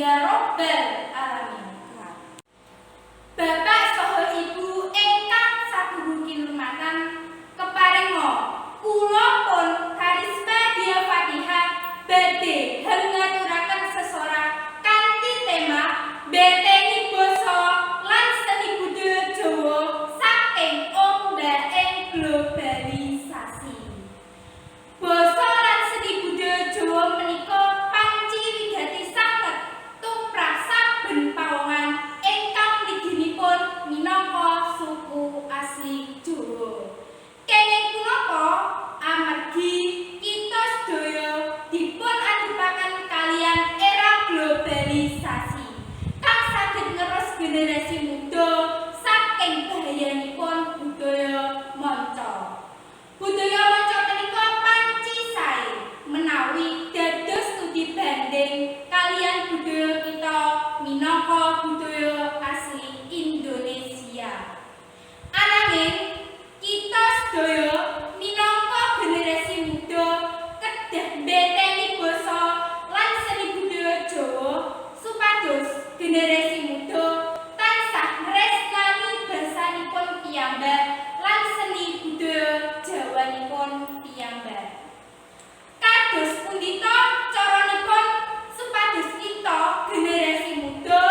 Ya Rabbal Alamin. Bapak saha Ibu ingkang sagung kinurmatan, keparenga kula pun Karisma Dia Fatihah badhe ngaturaken sesora kanthi tema Mbetengi Basa lan Seni Budaya Jawa saking Ombaking Globalisasi. Basa lan seni budaya Jawa menika panci wigati sanget tumrap saben pawongan ingkang mliginipun minangka suku asli Jawa. Kenging punapa? Amargi kita sedaya dipun adepaken kaliyan era globalisasi kang saged ngerus generasi muda saking bahayanipun budaya manca. Budaya manca menika panci sae menawi dados studi banding kaliyan budaya kita minangka budaya asli Indonesia. Ananging kita sedaya minangka generasi muda kedah mbeteni basa lan seni budaya Jawa supados generasi muda tansah nresnani basanipun piyambak lan seni budaya Jawanipun piyambak. Kados pundi ta caranipun supados kita generasi muda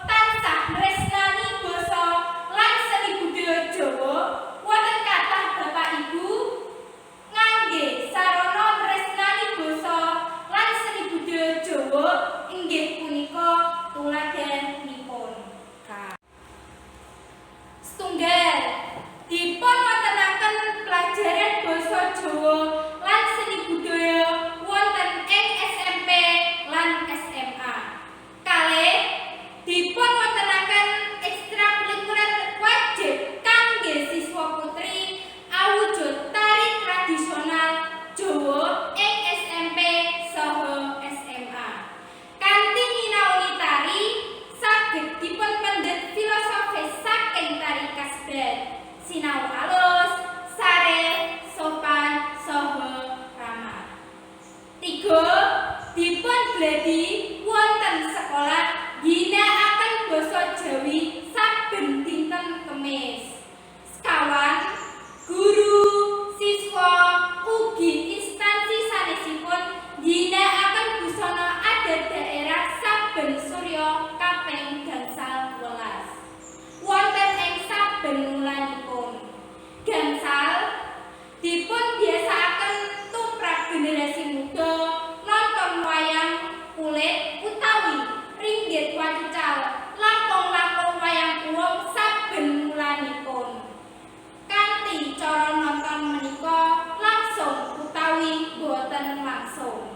tansah nresnani basa lan seni budaya Jawa? Wonten kathah, Bapak Ibu, ngangge sarana nresnani basa lan seni budaya Jawa inggih punika tuladhanipun. Setunggal, dipun wontenaken pelajaran basa Jawa lan seni budaya wonten ing SMP lan SMA. Kalih, dipun wontenaken ekstrakurikuler wajib kangge siswa putri awujud tari tradisional Jawa ing SMP saha SMA. Kanthi nyinaoni tari saged dipun pendhet filosofis saking tari kasebat. Sinau alus, sare, sopan, saha ramah. Tiga, dipun gladi wonten sekolah ginakaken basa Jawi saben dinten Kemis. Sekawan, guru, siswa, ugi instansi sanesipun ginakaken busana adat daerah saben surya kaping 15 wonten ing saben wulanipun. Gangsal, dipun biasakaken tumrap generasi muda nonton wayang kulit utawi ringgit wacucal langkung-langkung wayang wong saben wulanipun. Kanthi cara nonton menika langsung utawi boten langsung.